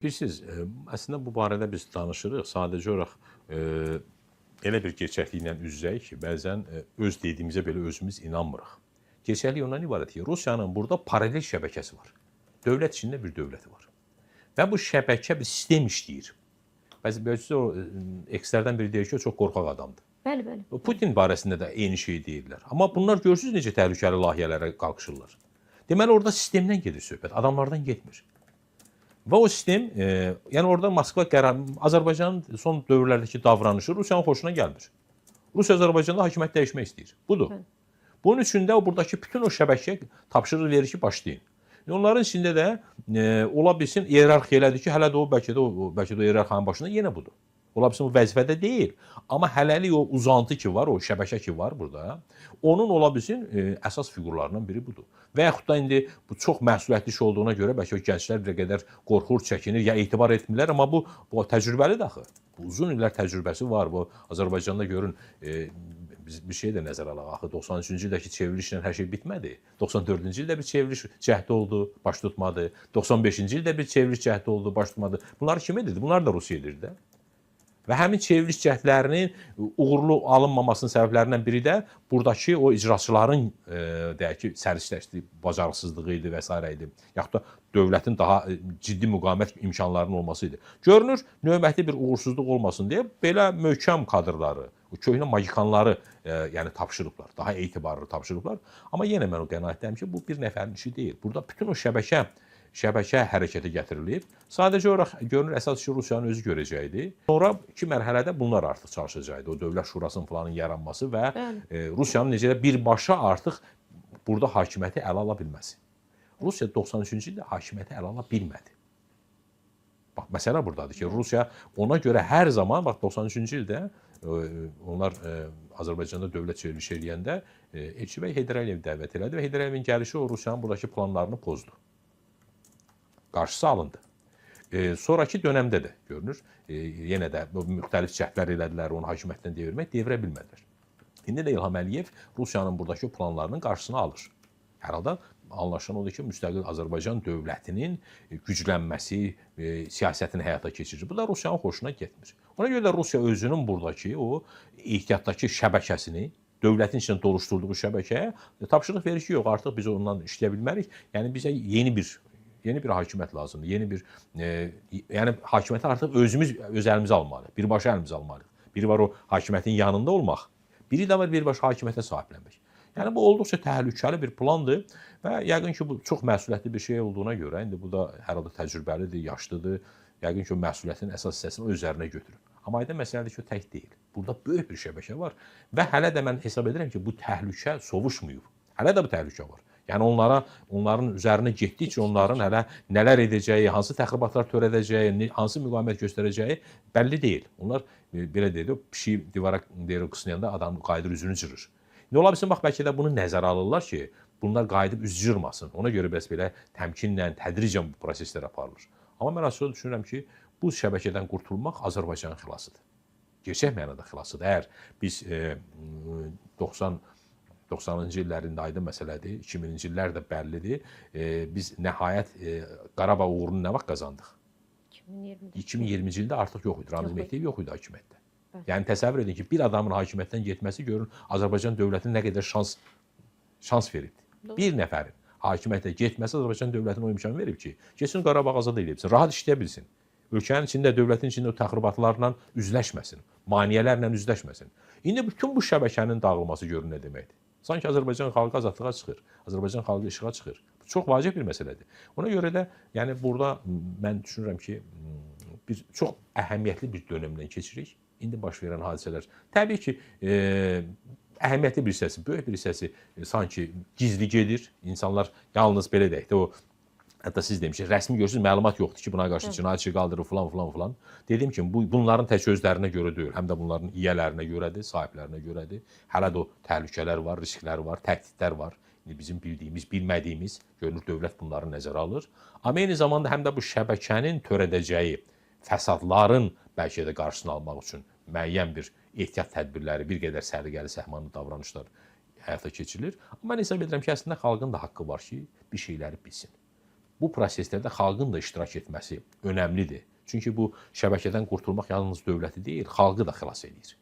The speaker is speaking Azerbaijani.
Bilirsiniz, əslində bu barədə biz danışırıq. Sadəcə olaraq elə bir gerçəkliklə üz-üzəyik ki, bəzən öz dediyimizə belə özümüz inanmırıq. Gerçəklik ondan ibarət ki, Rusiyanın burada paralel şəbəkəsi var. Dövlət içində bir dövləti var. Və bu şəbəkə bir sistem işləyir. Bəzi o ekspertlərdən biri deyir ki, o çox qorxaq adamdır. Bəli, bəli. Putin barəsində də eyni şeyi deyirlər. Amma bunlar görürsünüz necə təhlükəli layihələrə qalxışırlar. Deməli orada sistemdən gedir söhbət, adamlardan getmir. Və o sistem, yəni orada Moskva qərar, Azərbaycanın son dövrlərdəki davranışı Rusiyanın xoşuna gəlmir. Rusiya Azərbaycanda hakimiyyət dəyişmək istəyir. Budur. Bəli. Bunun üçün də o buradakı bütün o şəbəkəyə tapşırıq verir ki, başlayın. Onların içində də ola bilsin iyerarxiya elədir ki, hələ də o bəlkə də o bəlkə də o iyerarxiyanın başında yenə budur. Ola bilsin o vəzifədə deyil, amma hələlik o uzantı ki var, o şəbəkə ki var burada, onun ola bilsin əsas fiqurlarından biri budur. Və yaxud da indi bu çox məsuliyyətli iş olduğuna görə bəlkə o gənclər bir qədər qorxur, çəkinir, ya etibar etmirlər, amma bu təcrübəlidir axı. Bu uzun illər təcrübəsi var. Bu Azərbaycanda görün biz bir şey də nəzərə alaq. Axı 93-cü ildəki çevrilişlə hər şey bitmədi. 94-cü ildə bir çevriliş cəhdi oldu, baş tutmadı. 95-ci ildə bir çevriliş cəhdi oldu, baş tutmadı. Bunları kim edirdi? Bunlar da Rusiya edirdi də. Və həmin çevriliş cəhdlərinin uğurlu alınmamasının səbəblərindən biri də buradakı o icraçıların deyək ki, səriştəşdiyi bacarıqsızlığı idi və sairə idi. Yaxud da dövlətin daha ciddi müqavimət imkanlarının olması idi. Görünür, növbəti bir uğursuzluq olmasın deyə belə möhkəm kadrları, o köhnə magikanları yəni tapşırıblar, daha etibarlı tapşırıblar. Amma yenə mən o qənaətdəyəm ki, bu bir nəfərin işi deyil. Burada bütün o şəbəkə hərəkətə gətirilib. Sadəcə olaraq görünür əsas işi Rusiyanın özü görəcəkdi. Sonra iki mərhələdə bunlar artıq çalışacaqdı. O Dövlət Şurasının filanın yaranması və Rusiyanın necə də birbaşa artıq burada hakimiyyəti ələ ala bilməsi. Rusiya 93-cü ildə hakimiyyəti ələ ala bilmədi. Bax, məsələ buradadır ki, Rusiya ona görə hər zaman, bax 93-cü ildə onlar Azərbaycanda dövlət çevrilişi eləyəndə Elçi bəy Heydər Əliyev dəvət elədi və Heydər Əliyevin gəlişi o Rusiyanın buradakı planlarını pozdu. Qarşısı alındı. Sonrakı dönəmdə də görünür, yenə də müxtəlif cəhdlər elədilər, onu hakimiyyətdən devirmək, devirə bilmədilər. İndi də İlham Əliyev Rusiyanın buradakı planlarının qarşısını alır. Hər halda anlaşılan odur ki, müstəqil Azərbaycan dövlətinin güclənməsi, siyasətini həyata keçirir. Bu da Rusiyanın xoşuna getmir. Ona görə də Rusiya özünün buradakı o ehtiyatdakı şəbəkəsini, dövlətin içində doluşdurduğu şəbəkəyə tapşırıq verir ki, yox, artıq biz ondan işləyə bilmərik. Yəni bizə yeni bir hakimiyyət lazımdır. Yeni bir yəni hakimiyyəti artıq özümüz öz əlimizə almalıyıq. Birbaşa əlimizə almalıyıq. Biri var o hakimiyyətin yanında olmaq, biri də var birbaşa hakimiyyətə sahiblənmək. Yəni bu olduqca təhlükəli bir plandır və yəqin ki, bu çox məsuliyyətli bir şey olduğuna görə indi bu da hər halda təcrübəlidir, yaşlıdır. Yəqin ki, o məsuliyyətin əsas hissəsini o üzərinə götürüb. Amma aydın məsələdir ki, o tək deyil. Burada böyük bir şəbəkə var və hələ də mən hesab edirəm ki, bu təhlükə sovuşmayıb. Hələ də bu təhlükə var. Yəni onların üzərinə getdikcə onların hələ nələr edəcəyi, hansı təxribatlar törədəcəyi, hansı müqavimət göstərəcəyi bəlli deyil. Onlar belə deyir, pişiyi divara deyir, qısnayanda adam qayıdır üzünü cırır. İndi ola bilsin, bax bəlkə də bunu nəzərə alırlar ki, bunlar qayıdıb üz cırmasın. Ona görə bəs belə təmkinlə, tədricən bu proseslər aparılır. Amma mən açıqca düşünürəm ki, bu şəbəkədən qurtulmaq Azərbaycanın xilasıdır. Gerçək mənada xilasıdır. Əgər biz 90-cı illərin də aydın məsələdir, 2000-ci illər də bəllidir. Biz nəhayət Qarabağ uğurunu nə vaxt qazandıq? 2020-ci ildə artıq yox idi. Ramiz Mehdiyev yox idi hakimiyyətdə. Bəli. Yəni təsəvvür edin ki, bir adamın hakimiyyətdən getməsi görün Azərbaycan dövlətinə nə qədər şans veribdi. Doğru. Bir nəfərin hakimiyyətə getməsi Azərbaycan dövlətinə o imkan verib ki, getsin Qarabağ azad eləyibsin, rahat işləyə bilsin. Ölkənin içində, dövlətin içində o təxribatlarla üzləşməsin, maneələrlə üzləşməsin. İndi bütün bu şəbəkənin dağılması görün nə deməkdir? Sanki Azərbaycan xalqı azadlığa çıxır, Azərbaycan xalqı işığa çıxır. Bu çox vacib bir məsələdir. Ona görə də yəni burada mən düşünürəm ki, bir çox əhəmiyyətli bir dönəmdən keçirik. İndi baş verən hadisələr təbii ki, əhəmiyyətli bir hissəsi, böyük bir hissəsi sanki gizli gedir. İnsanlar yalnız belə deyək də o, hətta siz demişsiniz, rəsmi görürsünüz, məlumat yoxdur ki, buna qarşı cinayət işi qaldırır filan filan filan. Dediyim kimi bunların tək özlərinə görə deyil, həm də bunların yiyələrinə görədir, sahiblərinə görədir. Hələ də o təhlükələr var, risklər var, təhdidlər var. İndi bizim bildiyimiz, bilmədiyimiz görünür dövlət bunları nəzərə alır. Amma eyni zamanda həm də bu şəbəkənin törədəcəyi fəsadların bəlkə də qarşısını almaq üçün müəyyən bir ehtiyat tədbirləri, bir qədər səliqəli, səhmanlı davranışlar həyata keçirilir. Amma mən hesab edirəm ki, əslində xalqın da haqqı var ki, bir şeyləri bilsin. Bu proseslərdə xalqın da iştirak etməsi önəmlidir. Çünki bu şəbəkədən qurtulmaq yalnız dövləti deyil, xalqı da xilas eləyir.